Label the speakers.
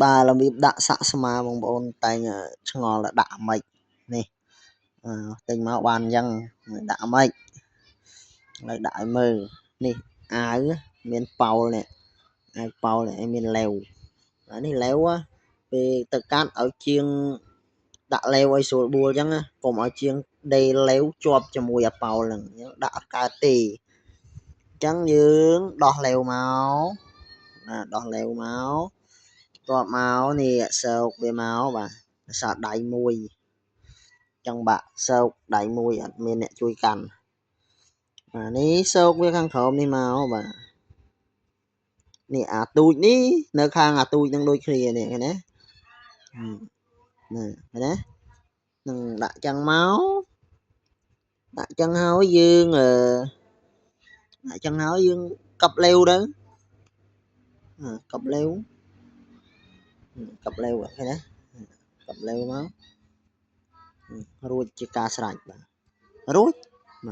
Speaker 1: បាទរបៀបដាក់សាក់ស្មាបងប្អូនតែងឆ្ងល់ដាក់ម៉េចនេះទិញមកបានអញ្ចឹងដាក់ម៉េចហើយដាក់ឲ្យមើលនេះអាវមានប៉ោលនេះអាវប៉ោលនេះមានឡេវអានេះឡេវពេលទៅកាត់ឲ្យជាងដាក់ឡេវឲ្យស្រួលបួលអញ្ចឹងណាកុំឲ្យជាងដេឡេវជាប់ជាមួយអាប៉ោលហ្នឹងអញ្ចឹងដាក់អត់កើតទេអញ្ចឹងយើងដោះឡេវមកណាដោះឡេវមកតបមកនេះសោកវាមកបាទសល់ដៃមួយចឹងបាក់សោកដៃមួយអត់មានអ្នកជួយកាន់បាទនេះសោកវាខាងក្រោមនេះមកបាទនេះអាទូចនេះនៅខាងអាទូចនឹងដូចគ្នានេះឃើញទេណាឃើញទេនឹងដាក់ចឹងមកដាក់ចឹងហើយយើងអឺដាក់ចឹងហើយយើងកັບលេវទៅកັບលេវកັບលេវឃើញទេកັບលេវមករួចជាការស្រេចបាទរួច។